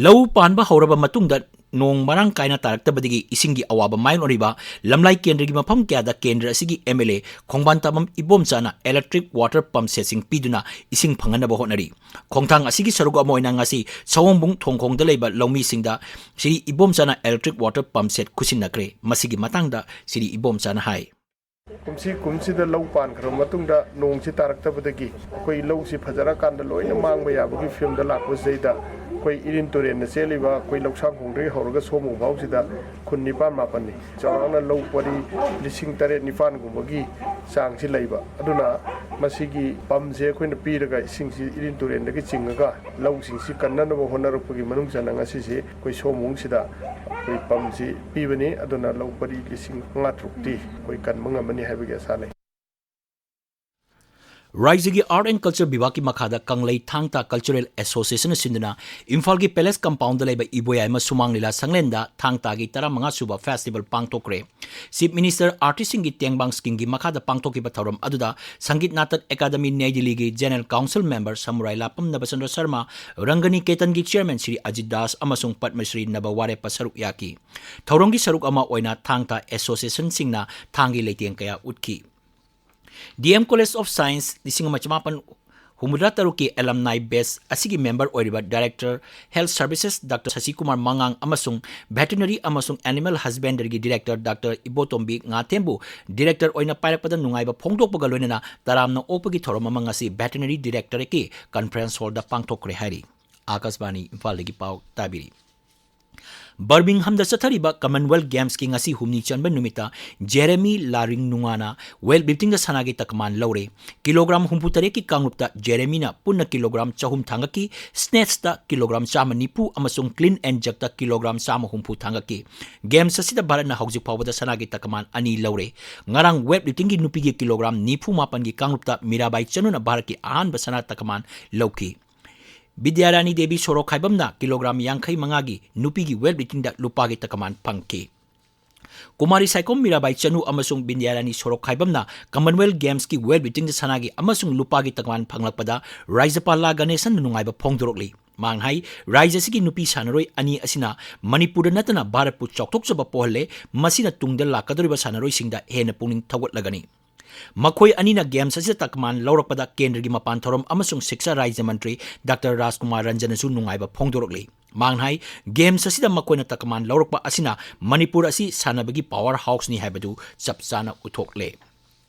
ꯂꯧ ꯄꯥꯟꯕ ꯍꯧꯔꯕ ꯃꯇꯨꯡꯗ ꯅꯣꯡ ꯃꯔꯥꯡ ꯀꯥꯏꯅ ꯇꯥꯔꯛꯇꯕꯗꯒꯤ ꯏꯁꯤꯡꯒꯤ ꯑꯋꯥꯕ ꯃꯥꯌꯣꯛꯅꯔꯤꯕ ꯂꯝꯂꯥꯏ ꯀꯦꯟꯗ꯭ꯔꯒꯤ ꯃꯐꯝ ꯀꯌꯥꯗ ꯀꯦꯟꯗ꯭ꯔ ꯑꯁꯤꯒꯤ M L A ꯈꯣꯡꯕꯥꯟ ꯇꯥꯕꯝ ꯏꯕꯣꯝꯆꯥꯅ electric water pump setꯁꯤꯡ ꯄꯤꯗꯨꯅ ꯏꯁꯤꯡ ꯐꯪꯍꯟꯅꯕ ꯍꯣꯠꯅꯔꯤ꯫ ꯈꯣꯡꯊꯥꯡ ꯑꯁꯤꯒꯤ ꯁꯔꯨꯛ ꯑꯃ ꯑꯣꯏꯅ ꯉꯁꯤ ꯁꯑꯣꯝꯕꯨꯡ ꯊꯣꯡꯈꯣꯡꯗ ꯂꯩꯕ ꯂꯧꯃꯤꯁꯤꯡꯗ Shri ꯏꯕꯣꯝꯆꯥꯅ electric water pump set ꯈꯨꯠꯁꯤꯟꯅꯈ꯭ꯔꯦ꯫ ꯃꯁꯤꯒꯤ ꯃꯇꯥꯡꯗ ꯁ꯭ꯔꯤ ꯏꯕꯣꯝꯆꯥꯅ ꯍꯥꯏ꯫ ꯀꯨꯝꯁꯤ ꯀꯨꯝꯁꯤꯗ ꯂꯧ ꯄꯥꯟꯈ꯭ꯔꯕ ꯃꯇꯨꯡꯗ ꯅꯣꯡꯁꯤ ꯇꯥꯔꯛꯇꯕꯗꯒꯤ ꯑꯩꯈꯣꯏ ꯂꯧꯁꯤ ꯐꯖꯔꯀꯥꯟꯗ ꯂꯣꯏꯅ ꯃꯥꯡꯕ ꯌꯥꯕꯒꯤ ꯐꯤꯕꯝꯗ ꯂꯥꯛꯄꯁꯤꯗꯩꯗ ꯑꯩꯈꯣꯏ ꯏꯔꯤꯟ ꯇꯨꯔꯦꯟꯗ ꯆꯦꯜꯂꯤꯕ ꯑꯩꯈꯣꯏ ꯂꯧꯁꯥꯡꯈꯣꯡꯗꯒꯤ ꯍꯧꯔꯒ ꯁꯣꯝꯕꯨꯡ ꯐꯥꯎꯁꯤꯗ ꯈꯨꯟ ꯅꯤꯄꯥꯟ ꯃꯥꯄꯟꯅꯤ꯫ ꯆꯥꯎꯔꯥꯛꯅ ꯂꯧ ꯄꯔꯤ ꯂꯤꯁꯤꯡ ꯇꯔꯦꯠ ꯅꯤꯄꯥꯟꯒꯨꯝꯕꯒꯤ ꯆꯥꯡꯁꯤ ꯂꯩꯕ꯫ ꯑꯗꯨꯅ ꯃꯁꯤꯒꯤ pumpꯁꯦ ꯑꯩꯈꯣꯏꯅ ꯄꯤꯔꯒ ꯏꯁꯤꯡꯁꯤ ꯏꯔꯤꯟ ꯇꯨꯔꯦꯟꯗꯒꯤ ꯆꯤꯡꯉꯒ ꯂꯧꯁꯤꯡꯁꯤ ꯀꯟꯅꯅꯕ ꯍꯣꯠꯅꯔꯛꯄꯒꯤ ꯃꯅꯨꯡ ꯆꯟꯅ ꯉꯁꯤꯁꯤ ꯑꯩꯈꯣꯏ ꯁꯣꯝꯕꯨꯡꯁꯤꯗ ꯑꯩꯈꯣꯏ pumpꯁꯤ ꯄꯤꯕꯅꯤ꯫ ꯑꯗꯨꯅ ꯂꯧ ꯄꯔꯤ ꯂꯤꯁꯤꯡ ꯃꯉꯥ ꯇꯔꯨꯛꯇꯤ ꯑꯩꯈꯣꯏ ꯀꯟꯕ ꯉꯝꯃꯅꯤ ꯍꯥꯏꯕꯒꯤ ꯑꯁꯥ ꯂꯩ꯫ ꯔꯥꯏꯖ꯭ꯌꯒꯤ Art and Culture ꯕꯤꯚꯥꯒꯀꯤ ꯃꯈꯥꯗ ꯀꯪꯂꯩ ꯊꯥꯡ ꯇꯥ Cultural Associationꯅ ꯁꯤꯟꯗꯨꯅ ꯏꯝꯐꯥꯜꯒꯤ Palace Compoundꯗ ꯂꯩꯕ ꯏꯕꯣꯌꯥꯏꯃ ꯁꯨꯃꯥꯡ ꯂꯤꯂꯥ ꯁꯪꯂꯦꯟꯗ ꯊꯥꯡ ꯇꯥꯒꯤ ꯇꯔꯥꯃꯉꯥ ꯁꯨꯕ festival ꯄꯥꯡꯊꯣꯛꯈ꯭ꯔꯦ꯫ Chief Minister Artistꯁꯤꯡꯒꯤ ꯇꯦꯡꯕꯥꯡ schemeꯒꯤ ꯃꯈꯥꯗ ꯄꯥꯡꯊꯣꯛꯈꯤꯕ ꯊꯧꯔꯝ ꯑꯗꯨꯗ ꯁꯪꯒꯤꯠ ꯅꯥꯇꯛ ꯑꯦꯀꯥꯗꯃꯤ ꯅ꯭ꯌꯥꯏ ꯗꯤꯜꯂꯤꯒꯤ General Council member ꯁꯃꯨꯔꯥꯏ ꯂꯥꯄꯝ ꯅꯕꯆꯟꯗ꯭ꯔ ꯁꯔꯃ, ꯔꯪꯒꯅꯤꯀꯦꯇꯟꯒꯤ chairman ꯁ꯭ꯔꯤ ꯑꯖꯤꯠ ꯗꯥꯁ ꯑꯃꯁꯨꯡ ꯄꯗꯃꯁ꯭ꯔꯤ ꯅꯕ ꯋꯥꯔꯦꯞꯄ ꯁꯔꯨꯛ ꯌꯥꯈꯤ꯫ ꯊꯧꯔꯝꯒꯤ ꯁꯔꯨꯛ ꯑꯃ ꯑꯣꯏꯅ ꯊꯥꯡ ꯇꯥ associationꯁꯤꯡꯅ ꯊꯥꯡꯒꯤ ꯂꯩꯇꯦꯡ ꯀꯌꯥ ꯎꯠꯈꯤ꯫ D M College of Science ꯂꯤꯁꯤꯡ ꯑꯃ ꯆꯃꯥꯄꯟ ꯍꯨꯝꯐꯨꯇꯔꯥ ꯇꯔꯨꯛꯀꯤ alumni batch ꯑꯁꯤꯒꯤ member ꯑꯣꯏꯔꯤꯕ Director Health Services Doctor ꯁꯁꯤꯀꯨꯃꯥꯔ ꯃꯉꯥꯡ ꯑꯃꯁꯨꯡ Veterinary ꯑꯃꯁꯨꯡ Animal Husbandryꯒꯤ Director Doctor ꯏꯕꯣꯇꯣꯝꯕꯤ ꯉꯥꯊꯦꯝꯕꯨ Director ꯑꯣꯏꯅ ꯄꯥꯏꯔꯛꯄꯗ ꯅꯨꯡꯉꯥꯏꯕ ꯐꯣꯡꯗꯣꯛꯄꯒ ꯂꯣꯏꯅꯅ ꯇꯔꯥꯝꯅ ꯑꯣꯛꯄꯒꯤ ꯊꯧꯔꯝ ꯑꯃ ꯉꯁꯤ Veterinary Directorateꯀꯤ Conference Hallꯗ ꯄꯥꯡꯊꯣꯛꯈ꯭ꯔꯦ ꯍꯥꯏꯔꯤ꯫ ꯑꯥꯀꯥꯁꯕꯥꯅꯤ ꯏꯝꯐꯥꯜꯗꯒꯤ ꯄꯥꯎ ꯇꯥꯕꯤꯔꯤ꯫ Birminghamꯗ ꯆꯠꯊꯔꯤꯕ Commonwealth Gamesꯀꯤ ꯉꯁꯤ ꯍꯨꯝꯅꯤ ꯆꯟꯕ ꯅꯨꯃꯤꯠꯇ Jeremy ꯂꯥꯔꯤꯡ ꯅꯨꯡꯉꯥꯅ weightliftingꯗ ꯁꯅꯥꯒꯤ ꯇꯀꯃꯥꯟ ꯂꯧꯔꯦ꯫ Kilogram ꯍꯨꯝꯐꯨꯇꯔꯦꯠꯀꯤ ꯀꯥꯡꯂꯨꯞꯇ Jeremyꯅ ꯄꯨꯟꯅ kilogram ꯆꯍꯨꯝ ꯊꯥꯡꯒꯠꯈꯤ, snatchꯇ kilogram ꯆꯥꯝꯃ ꯅꯤꯐꯨ ꯑꯃꯁꯨꯡ clean and jerkꯇ kilogram ꯆꯥꯝꯃ ꯍꯨꯝꯐꯨ ꯊꯥꯡꯒꯠꯈꯤ꯫ Games ꯑꯁꯤꯗ ꯚꯥꯔꯠꯅ ꯍꯧꯖꯤꯛ ꯐꯥꯎꯕꯗ ꯁꯅꯥꯒꯤ ꯇꯀꯃꯥꯟ ꯑꯅꯤ ꯂꯧꯔꯦ꯫ ꯉꯔꯥꯡ weightliftingꯒꯤ ꯅꯨꯄꯤꯒꯤ kilogram ꯅꯤꯐꯨ ꯃꯥꯄꯟꯒꯤ ꯀꯥꯡꯂꯨꯞꯇ ꯃꯤꯔꯥꯕꯥꯏ ꯆꯅꯨꯅ ꯚꯥꯔꯠꯀꯤ ꯑꯍꯥꯟꯕ ꯁꯅꯥ ꯇꯀꯃꯥꯟ ꯂꯧꯈꯤ꯫ ꯕꯤꯗ꯭ꯌꯥꯔꯥꯅꯤ ꯗꯦꯕꯤ ꯁꯣꯔꯣꯛꯈꯥꯏꯕꯝꯅ kilogram ꯌꯥꯡꯈꯩ ꯃꯉꯥꯒꯤ ꯅꯨꯄꯤꯒꯤ weightliftingꯗ ꯂꯨꯄꯥꯒꯤ ꯇꯀꯃꯥꯟ ꯐꯪꯈꯤ꯫ ꯀꯨꯃꯥꯔꯤ ꯁꯥꯏꯈꯣꯝ ꯃꯤꯔꯥꯕꯥꯏ ꯆꯅꯨ ꯑꯃꯁꯨꯡ ꯕꯤꯗ꯭ꯌꯥꯔꯥꯅꯤ ꯁꯣꯔꯣꯛꯈꯥꯏꯕꯝꯅ Commonwealth Gamesꯀꯤ weightliftingꯗ ꯁꯅꯥꯒꯤ ꯑꯃꯁꯨꯡ ꯂꯨꯄꯥꯒꯤ ꯇꯀꯃꯥꯟ ꯐꯪꯂꯛꯄꯗ ꯔꯥꯖ꯭ꯌꯄꯥꯜ ꯂꯥ ꯒꯅꯦꯁꯟꯅ ꯅꯨꯡꯉꯥꯏꯕ ꯐꯣꯡꯗꯣꯔꯛꯂꯤ꯫ ꯃꯍꯥꯛꯅ ꯍꯥꯏ, ꯔꯥꯖ꯭ꯌ ꯑꯁꯤꯒꯤ ꯅꯨꯄꯤ ꯁꯥꯟꯅꯔꯣꯏ ꯑꯅꯤ ꯑꯁꯤꯅ ꯃꯅꯤꯄꯨꯔꯗ ꯅꯠꯇꯅ ꯚꯥꯔꯠꯄꯨ ꯆꯥꯎꯊꯣꯛꯆꯕ ꯄꯣꯛꯍꯜꯂꯦ꯫ ꯃꯁꯤꯅ ꯇꯨꯡꯗ ꯂꯥꯛꯀꯗꯧꯔꯤꯕ ꯁꯥꯟꯅꯔꯣꯏꯁꯤꯡꯗ ꯍꯦꯟꯅ ꯄꯨꯛꯅꯤꯡ ꯊꯧꯒꯠꯂꯒꯅꯤ꯫ ꯃꯈꯣꯏ ꯑꯅꯤꯅ ꯒꯦꯝꯁ ꯑꯁꯤꯗ ꯇꯀꯃꯥꯟ ꯂꯧꯔꯛꯄꯗ ꯀꯦꯟꯗ꯭ꯔꯒꯤ ꯃꯄꯥꯟ ꯊꯧꯔꯝ ꯑꯃꯁꯨꯡ ꯁꯤꯛꯁꯥ ꯔꯥꯖ꯭ꯌ ꯃꯟꯇ꯭ꯔꯤ ꯗꯥꯛꯇꯔ ꯔꯥꯖꯀꯨꯃꯥꯔ ꯔꯟꯖꯟꯅꯁꯨ ꯅꯨꯡꯉꯥꯏꯕ ꯐꯣꯡꯗꯣꯔꯛꯂꯤ꯫ ꯃꯍꯥꯛꯅ ꯍꯥꯏ, ꯒꯦꯝꯁ ꯑꯁꯤꯗ ꯃꯈꯣꯏꯅ ꯇꯀꯃꯥꯟ ꯂꯧꯔꯛꯄ ꯑꯁꯤꯅ ꯃꯅꯤꯄꯨꯔ ꯑꯁꯤ ꯁꯥꯟꯅꯕꯒꯤ ꯄꯥꯋꯔ ꯍꯥꯎꯁꯅꯤ ꯍꯥꯏꯕꯗꯨ ꯆꯞ ꯆꯥꯅ ꯎꯠꯊꯣꯛꯂꯦ꯫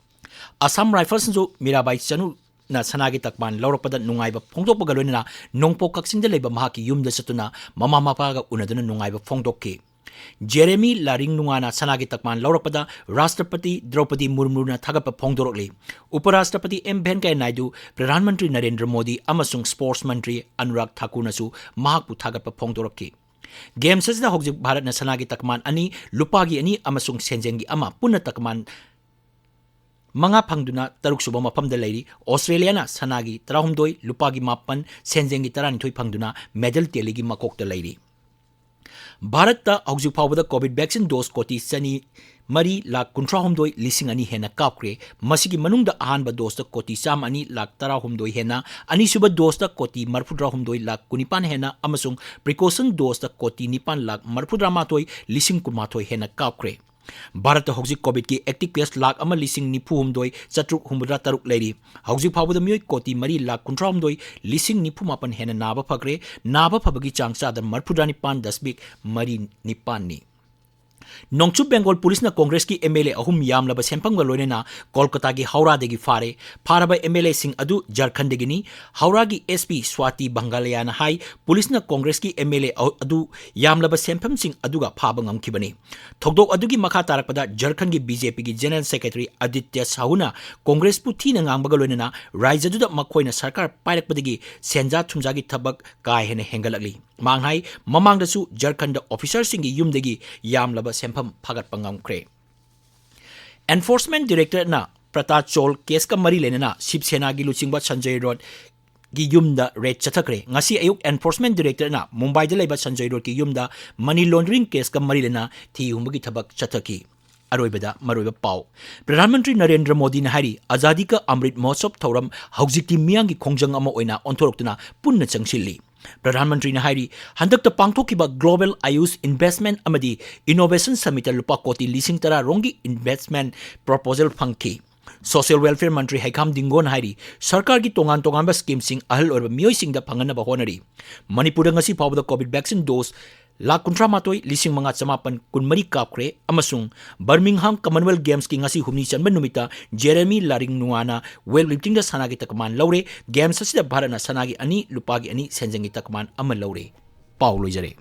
ꯑꯁꯥꯝ ꯔꯥꯏꯐꯜꯁꯅꯁꯨ ꯃꯤꯔꯥꯕꯥꯏ ꯆꯅꯨꯅ ꯁꯅꯥꯒꯤ ꯇꯀꯃꯥꯟ ꯂꯧꯔꯛꯄꯗ ꯅꯨꯡꯉꯥꯏꯕ ꯐꯣꯡꯗꯣꯛꯄꯒ ꯂꯣꯏꯅꯅ ꯅꯣꯡꯄꯣꯛ ꯀꯛꯆꯤꯡꯗ ꯂꯩꯕ ꯃꯍꯥꯛꯀꯤ ꯌꯨꯝꯗ ꯆꯠꯇꯨꯅ ꯃꯃꯥ ꯃꯄꯥꯒ ꯎꯅꯗꯨꯅ ꯅꯨꯡꯉꯥꯏꯕ ꯐꯣꯡꯗꯣꯛꯈꯤ꯫ ꯖꯦꯔꯦꯃꯤ ꯂꯥꯔꯤꯡꯅꯨꯉꯥꯅ ꯁꯅꯥꯒꯤ ꯇꯀꯃꯥꯟ ꯂꯧꯔꯛꯄꯗ ꯔꯥꯁꯇ꯭ꯔꯄꯇꯤ ꯗ꯭ꯔꯧꯄꯗꯤ ꯃꯨꯔꯃꯨꯅ ꯊꯥꯒꯠꯄ ꯐꯣꯡꯗꯣꯔꯛꯂꯤ꯫ ꯎꯄꯔꯥꯁꯇ꯭ꯔꯄꯇꯤ ꯑꯦꯝ ꯚꯦꯟꯀꯌꯥ ꯅꯥꯏꯗꯨ, ꯄ꯭ꯔꯙꯥꯟ ꯃꯟꯇ꯭ꯔꯤ ꯅꯔꯦꯟꯗ꯭ꯔ ꯃꯣꯗꯤ ꯑꯃꯁꯨꯡ ꯁ꯭ꯄꯣꯔꯠꯁ ꯃꯟꯇ꯭ꯔꯤ ꯑꯅꯨꯔꯥꯒ ꯊꯥꯀꯨꯔꯅꯁꯨ ꯃꯍꯥꯛꯄꯨ ꯊꯥꯒꯠꯄ ꯐꯣꯡꯗꯣꯔꯛꯈꯤ꯫ ꯒꯦꯝꯁ ꯑꯁꯤꯗ ꯍꯧꯖꯤꯛ ꯚꯥꯔꯠꯅ ꯁꯅꯥꯒꯤ ꯇꯀꯃꯥꯟ ꯑꯅꯤ, ꯂꯨꯄꯥꯒꯤ ꯑꯅꯤ ꯑꯃꯁꯨꯡ ꯁꯦꯟꯖꯦꯡꯒꯤ ꯑꯃ, ꯄꯨꯟꯅ ꯇꯀꯃꯥꯟ ꯃꯉꯥ ꯐꯪꯗꯨꯅ ꯇꯔꯨꯛꯁꯨꯕ ꯃꯐꯝꯗ ꯂꯩꯔꯤ꯫ ꯑꯣꯁꯇ꯭ꯔꯦꯂꯤꯌꯥꯅ ꯁꯅꯥꯒꯤ ꯇꯔꯥꯍꯨꯝꯗꯣꯏ, ꯂꯨꯄꯥꯒꯤ ꯃꯥꯄꯟ, ꯁꯦꯟꯖꯦꯡꯒꯤ ꯇꯔꯥꯅꯤꯊꯣꯏ ꯐꯪꯗꯨꯅ ꯃꯦꯗꯜ ꯇꯦꯂꯤꯒꯤ ꯃꯀꯣꯛꯇ ꯂꯩꯔꯤ꯫ ꯚꯥꯔꯠꯇ ꯍꯧꯖꯤꯛ ꯐꯥꯎꯕꯗ ꯀꯣꯚꯤꯗ ꯚꯦꯛꯁꯤꯟ ꯗꯣꯁ ꯀꯣꯇꯤ ꯆꯅꯤ ꯃꯔꯤ ꯂꯥꯈ ꯀꯨꯟꯊ꯭ꯔꯥꯍꯨꯝꯗꯣꯏ ꯂꯤꯁꯤꯡ ꯑꯅꯤ ꯍꯦꯟꯅ ꯀꯥꯞꯈ꯭ꯔꯦ꯫ ꯃꯁꯤꯒꯤ ꯃꯅꯨꯡꯗ ꯑꯍꯥꯟꯕ ꯗꯣꯁꯇ ꯀꯣꯇꯤ ꯆꯥꯝꯃ ꯑꯅꯤ ꯂꯥꯈ ꯇꯔꯥꯍꯨꯝꯗꯣꯏ ꯍꯦꯟꯅ, ꯑꯅꯤꯁꯨꯕ ꯗꯣꯁꯇ ꯀꯣꯇꯤ ꯃꯔꯤꯐꯨꯇꯔꯥꯍꯨꯝꯗꯣꯏ ꯂꯥꯈ ꯀꯨꯟꯅꯤꯄꯥꯟ ꯍꯦꯟꯅ ꯑꯃꯁꯨꯡ ꯄ꯭ꯔꯤꯀꯣꯁꯟ ꯗꯣꯁꯇ ꯀꯣꯇꯤ ꯅꯤꯄꯥꯟ ꯂꯥꯈ ꯃꯔꯤꯐꯨꯇꯔꯥꯃꯥꯊꯣꯏ ꯂꯤꯁꯤꯡ ꯀꯨꯟꯃꯥꯊꯣꯏ ꯍꯦꯟꯅ ꯀꯥꯞꯈ꯭ꯔꯦ꯫ ꯚꯥꯔꯠꯇ ꯍꯧꯖꯤꯛ ꯀꯣꯚꯤꯗꯀꯤ ꯑꯦꯛꯇꯤꯚ ꯀꯦꯁ ꯂꯥꯈ ꯑꯃ ꯂꯤꯁꯤꯡ ꯅꯤꯐꯨ ꯍꯨꯝꯗꯣꯏ ꯆꯥꯇ꯭ꯔꯨꯛ ꯍꯨꯝꯐꯨꯇꯔꯥ ꯇꯔꯨꯛ ꯂꯩꯔꯤ꯫ ꯍꯧꯖꯤꯛ ꯐꯥꯎꯕꯗ ꯃꯤꯑꯣꯏ ꯀꯣꯇꯤ ꯃꯔꯤ ꯂꯥꯈ ꯀꯨꯟꯊ꯭ꯔꯥꯍꯨꯝꯗꯣꯏ ꯂꯤꯁꯤꯡ ꯅꯤꯐꯨ ꯃꯥꯄꯟ ꯍꯦꯟꯅ ꯅꯥꯕ ꯐꯈ꯭ꯔꯦ꯫ ꯅꯥꯕ ꯐꯕꯒꯤ ꯆꯥꯡ ꯆꯥꯗ ꯃꯔꯤꯐꯨꯇꯔꯥ ꯅꯤꯄꯥꯟ ꯗꯁꯃꯤꯛ ꯃꯔꯤ ꯅꯤꯄꯥꯟꯅꯤ꯫ ꯅꯣꯡꯆꯨꯞ ꯕꯦꯡꯒꯣꯜ ꯄꯨꯂꯤꯁꯅ ꯀꯣꯡꯒ꯭ꯔꯦꯁꯀꯤ ꯑꯦꯝ ꯑꯦꯜ ꯑꯦ ꯑꯍꯨꯝ ꯌꯥꯝꯂꯕ ꯁꯦꯟꯐꯝꯒ ꯂꯣꯏꯅꯅ ꯀꯣꯜꯀꯇꯥꯒꯤ ꯍꯧꯔꯥꯗꯒꯤ ꯐꯥꯔꯦ꯫ ꯐꯥꯔꯕ ꯑꯦꯝ ꯑꯦꯜ ꯑꯦꯁꯤꯡ ꯑꯗꯨ ꯖꯔꯈꯟꯗꯒꯤꯅꯤ꯫ ꯍꯧꯔꯥꯒꯤ ꯑꯦꯁ ꯄꯤ ꯁ꯭ꯋꯥꯇꯤ ꯕꯪꯒꯥꯂꯤꯌꯥꯅ ꯍꯥꯏ, ꯄꯨꯂꯤꯁꯅ ꯀꯣꯡꯒ꯭ꯔꯦꯁꯀꯤ ꯑꯦꯝ ꯑꯦꯜ ꯑꯦ ꯑꯗꯨ ꯌꯥꯝꯂꯕ ꯁꯦꯟꯐꯝꯁꯤꯡ ꯑꯗꯨꯒ ꯐꯥꯕ ꯉꯝꯈꯤꯕꯅꯤ꯫ ꯊꯧꯗꯣꯛ ꯑꯗꯨꯒꯤ ꯃꯈꯥ ꯇꯥꯔꯛꯄꯗ ꯖꯔꯈꯟꯒꯤ ꯕꯤ ꯖꯦ ꯄꯤꯒꯤ ꯖꯦꯅꯔꯦꯜ ꯁꯦꯀ꯭ꯔꯦꯇꯔꯤ ꯑꯥꯗꯤꯇ꯭ꯌ ꯁꯥꯍꯨꯅ ꯀꯣꯡꯒ꯭ꯔꯦꯁꯄꯨ ꯊꯤꯅ ꯉꯥꯡꯕꯒ ꯂꯣꯏꯅꯅ ꯔꯥꯖ꯭ꯌꯗꯨꯗ ꯃꯈꯣꯏꯅ ꯁꯔꯀꯥꯔ ꯄꯥꯏꯔꯛꯄꯗꯒꯤ ꯁꯦꯟꯖꯥ ꯊꯨꯝꯖꯥꯒꯤ ꯊꯕꯛ ꯀꯥ ꯍꯦꯟꯅ ꯍꯦꯟꯒꯠꯂꯛꯂꯤ꯫ ꯃꯍꯥꯛꯅ ꯍꯥꯏ, ꯃꯃꯥꯡꯗꯁꯨ ꯖꯔꯈꯟꯗ ꯑꯣꯐꯤꯁꯔꯁꯤꯡꯒꯤ ꯌꯨꯝꯗꯒꯤ ꯌꯥꯝꯂꯕ ꯁꯦꯟꯐꯝ ꯐꯥꯒꯠꯄ ꯉꯝꯈ꯭ꯔꯦ꯫ ꯑꯦꯟꯐꯣꯔꯁꯃꯦꯟꯠ ꯗꯥꯏꯔꯦꯛꯇꯣꯔꯦꯠꯅ ꯄ꯭ꯔꯇꯥ ꯆꯣꯜ ꯀꯦꯁꯀ ꯃꯔꯤ ꯂꯩꯅꯅ ꯁꯤꯕ ꯁꯦꯅꯥꯒꯤ ꯂꯨꯆꯤꯡꯕ ꯁꯟꯖꯌ ꯔꯣꯠꯀꯤ ꯌꯨꯝꯗ ꯔꯦꯗ ꯆꯠꯊꯈ꯭ꯔꯦ꯫ ꯉꯁꯤ ꯑꯌꯨꯛ ꯑꯦꯟꯐꯣꯔꯁꯃꯦꯟꯠ ꯗꯥꯏꯔꯦꯛꯇꯣꯔꯦꯠꯅ ꯃꯨꯝꯕꯥꯏꯗ ꯂꯩꯕ ꯁꯟꯖꯌ ꯔꯣꯠꯀꯤ ꯌꯨꯝꯗ ꯃꯅꯤ ꯂꯣꯟꯗ꯭ꯔꯤꯡ ꯀꯦꯁꯀ ꯃꯔꯤ ꯂꯩꯅꯅ ꯊꯤ ꯍꯨꯝꯕꯒꯤ ꯊꯕꯛ ꯆꯠꯊꯈꯤ꯫ ꯑꯔꯣꯏꯕꯗ ꯃꯔꯨꯑꯣꯏꯕ ꯄꯥꯎ꯫ ꯄ꯭ꯔꯙꯥꯟ ꯃꯟꯇ꯭ꯔꯤ ꯅꯔꯦꯟꯗ꯭ꯔ ꯃꯣꯗꯤꯅ ꯍꯥꯏꯔꯤ, ꯑꯖꯥꯗꯤ ꯀꯥ ꯑꯃ꯭ꯔꯤꯠ ꯃꯍꯣꯠꯁꯕ ꯊꯧꯔꯝ ꯍꯧꯖꯤꯛꯇꯤ ꯃꯤꯌꯥꯝꯒꯤ ꯈꯣꯡꯖꯪ ꯑꯃ ꯑꯣꯏꯅ ꯑꯣꯟꯊꯣꯔꯛꯇꯨꯅ ꯄꯨꯟꯅ ꯆꯪꯁꯤꯜꯂꯤ꯫ ꯄ꯭ꯔꯙꯥꯟ ꯃꯟꯇ꯭ꯔꯤꯅ ꯍꯥꯏꯔꯤ, ꯍꯟꯗꯛꯇ ꯄꯥꯡꯊꯣꯛꯈꯤꯕ Global Ayush Investment ꯑꯃꯗꯤ Innovation Summitꯇ ꯂꯨꯄꯥ ꯀꯣꯇꯤ ꯂꯤꯁꯤꯡ ꯇꯔꯥ ꯔꯣꯝꯒꯤ investment proposal ꯐꯪꯈꯤ꯫ Social Welfare ꯃꯟꯇ꯭ꯔꯤ ꯍꯩꯈꯥꯝ ꯗꯤꯡꯒꯣꯟ ꯍꯥꯏꯔꯤ, ꯁꯔꯀꯥꯔꯒꯤ ꯇꯣꯉꯥꯟ ꯇꯣꯉꯥꯟꯕ scheme ꯁꯤꯡ ꯑꯍꯜ ꯑꯣꯏꯔꯕ ꯃꯤꯑꯣꯏꯁꯤꯡꯗ ꯐꯪꯍꯟꯅꯕ ꯍꯣꯠꯅꯔꯤ꯫ ꯃꯅꯤꯄꯨꯔꯗ ꯉꯁꯤ ꯐꯥꯎꯕꯗ COVID vaccine dose ꯂꯥꯈ ꯀꯨꯟꯊ꯭ꯔꯥ ꯃꯥꯊꯣꯏ ꯂꯤꯁꯤꯡ ꯃꯉꯥ ꯆꯃꯥꯄꯟ ꯀꯨꯟꯃꯔꯤ ꯀꯥꯞꯈ꯭ꯔꯦ ꯑꯃꯁꯨꯡ Birmingham Commonwealth Gamesꯀꯤ ꯉꯁꯤ ꯍꯨꯝꯅꯤ ꯆꯟꯕ ꯅꯨꯃꯤꯠꯇ Jeremy Laringnuaꯅ weightliftingꯗ ꯁꯅꯥꯒꯤ ꯇꯀꯃꯥꯟ ꯂꯧꯔꯦ꯫ Games ꯑꯁꯤꯗ ꯚꯥꯔꯠꯅ ꯁꯅꯥꯒꯤ ꯑꯅꯤ, ꯂꯨꯄꯥꯒꯤ ꯑꯅꯤ, ꯁꯦꯟꯖꯪꯒꯤ ꯇꯀꯃꯥꯟ ꯑꯃ ꯂꯧꯔꯦ꯫ ꯄꯥꯎ ꯂꯣꯏꯖꯔꯦ꯫